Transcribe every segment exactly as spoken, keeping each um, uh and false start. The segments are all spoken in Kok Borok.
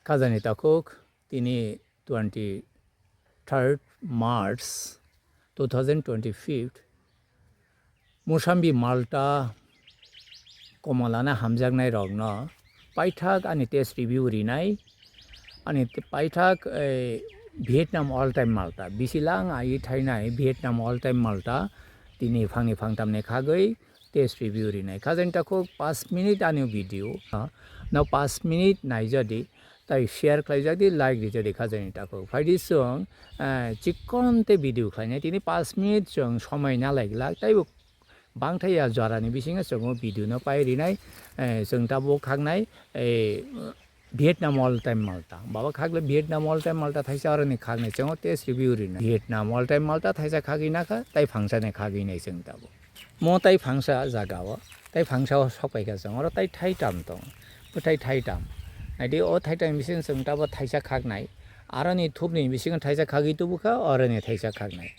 Khajani takhuk tini twenty third March two thousand twenty-five. Musambi Malta komalana hamjaknai rokno paithak ani test review rinai, ani t-, paithak, eh, Vietnam all time Malta. Bisi lang ai thainai Vietnam all time Malta. Tini phangni phangtamni khagwi test review rinai. Khajani takhuk paanch minute ani video, no paanch minute naijadi, tai share khlaijadi, like rijadi khajani takhuk. Phaidi chwng, eh, chikon te video khlainai. Tini paanch minute chwng somoi nalai glak, taibo bangthai ya jorani bisingo chwng o video no pai rinai, eh, chwng tabuk khaknai, eh, Vietnam all time Malta. Baba khakle Vietnam all time Malta thaisa oroni khaknai chwng o test review rinai. Vietnam all time Malta thaisa khagwi nakha, tai phangsani khagwi nai chwng tabuk. Mo tai phangsa jaga o, tai phangsa o sok pai kha chwng oro tai thai tam tong. Bo tai thai tam. Naidi o thai tam bisingo chwng tabuk thaisa khaknai. Aroni thupni bisingo thaisa khagwi tubu kha, oroni thaisa khaknai.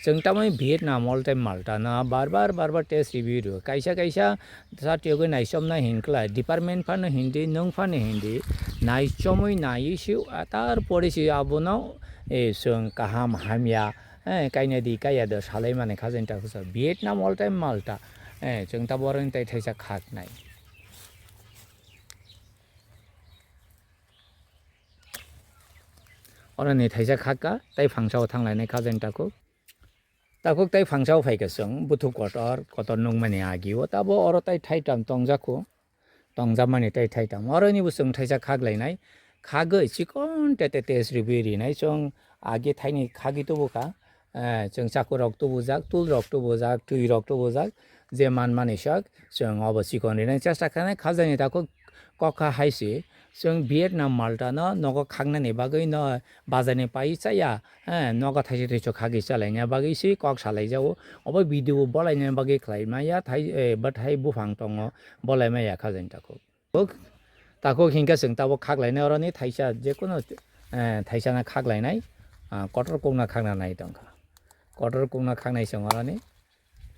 Chwng tamoni Vietnam all time Malta no bar bar, bar bar test review rw. Kaisa kaisa satiyogwi naichomna hinkla, department phano hindi, nwng phano hindi, naichomwi naiwi si, ah, tarpore si abono, eh, chwng kaham hamya, eh, kainadi kaiya do salai mani khajani takhuk sa. Vietnam all time Malta, eh, chwng tabuk oroni tai thaisa khaknai. Oroni thaisa khakka, tai phangsa o thanglainai khajani takhuk. Takhuk tai phangsa o phaikha chwng, buthuk kotor, kotor nukmani agi o, tabo oro tai thaitam tongjakhu, tongjakmani tai thaitam. Oroni bo chwng thaisa khaklainai, khagwi chikon tete test review rinai chwng, agi thaini khagwi tubu kha, eh, chwng chakurok tubujak, tulrok tubujak, twirok tubujak, je manmani sak, chwng obo chikon rinai chesta khanai, khajani takhuk kokha hai se, chwng Vietnam Malta no nogo khaknani bagwi no bazar ni pai chaya, eh, nogo thaisa thaisa khagwi chalaina bagwi se kok salai jago. Obo video bo bolaina bagwi khlai maya, thai, eh, bwthai buphang tongo, bolai maya khajani takhuk. Takhuk hinkhe chwng tabuk khaklainai oroni thaisa jekunu, eh, thaisa na khaklainai, ah, kotor kokna khakna nai tongkha. Kotor kokna khaknai chwng oroni.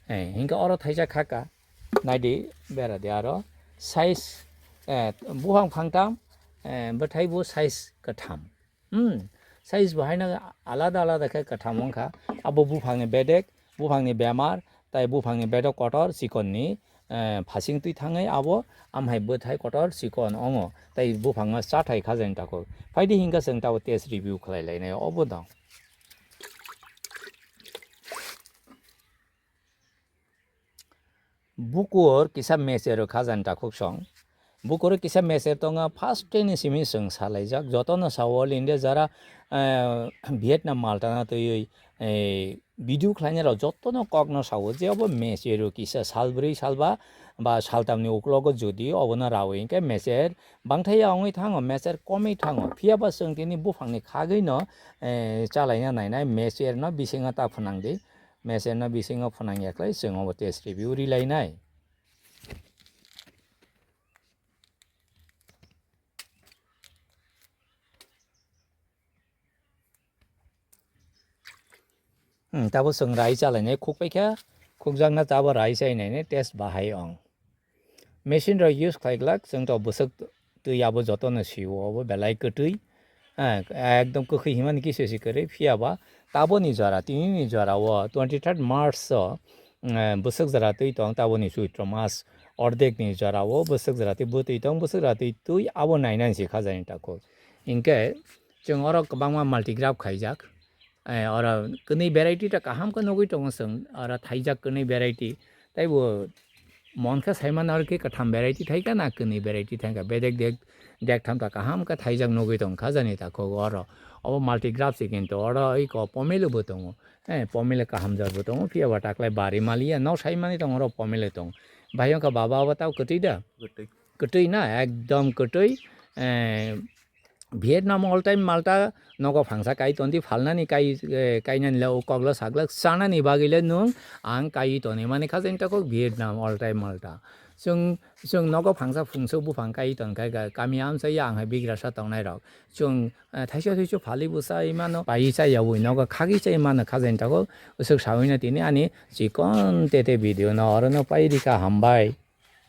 Eh, hinkhe oro thaisa khaka, naidi, beradi aro size, eh, buphang phangtam, eh, bwthai bo size kwtham. Hmm, size bo haino alada alada khe kwtham wngkha. Abo buphangni bedek, buphangni bemar, tai buphangni bedek kotor chikonni, eh, phasing twi thangwi abo amhai bwthai kotor chikon wngo. Tai buphangno chathai khajani takhuk. Phaidi hinkhe chwng tabuk test review khlai lainai obo dong. Bukur kisa mecher o khajani takhuk song. Bukur kisa mecher tongo, first ni simi chwng salaijak. Jotono sao all India jara, eh, Vietnam Malta no twiwi, eh, video khlainai rok jotono kokno sao je obo mecher o kisa sal bwrwi sal ba, ba saltam ni uklogo jodi obono rawi hinkhe mecher bangthai ya wngwi thango, mecher komwi thango. Phiya ba chwng tini buphang ni khagwi no, eh, chalaina nainai mecher no bisingo ta phwnang di. Mecherno bisingo phwnang ya khlai chwng obo test review ri lainai. Hmm, tabo chwng rai chalainai khuk paikha, khukjakna tabo rai chainainai test bahai ong. Machine rok use khlai glak, chwng to bwswk twi abo jotono sio, obo belai kwtwi. Eh, ekdom kwkhwi himani kisa se kwrwi, phiya ba taboni jora, tinini jora o twenty third March o, eh, bwswk jora twi tong, taboni Choitro mas ordek ni jora o bwswk jora twi bwtwi tong, bwswk jora twi twi abo nainani se khajani takhuk. Hinkhe chwng oro kwbangma multigraph khaijak. Eh, oro kwnwi variety ta kaham khe nugwi tongo chwng, oro thaijak kwnwi variety. Taibo mon khe saimano oro khe kwtham variety thaikha na kwnwi variety thaikha. Bedek dek, dek tham ta kaham khe thaijak nugwi tongkha jani takhuk oro. Obo multigraph se kintu oro iko pomelo bo tongo. Eh, pomelo kaham jat bo tongo. Phiya ba taklai bari maliya. Nok saimani tongo oro pomelo tongo. Bahai wngkha baba abo tao kwtwi da? Kwtwi. Kwtwi na, ekdom kwtwi. Eh, Vietnam all time Malta nogo phangsa kai tondi phalnani kai, eh, kainani le o koklo saglak chanani bagwi le nwng ang kai tonwi mani khajani takhuk Vietnam all time Malta. Chwng, chwng nogo phangsa phungso buphang kai ton khai kha, kami amsa ya ang hai bigrasa tongnai rok. Chwng, eh, thaisa thaisa phali bwsa imano pai cha yawi nogo khagwi cha imano khajani takhuk usuk sawino tini ani chikon tete video no orono pai rika hambai.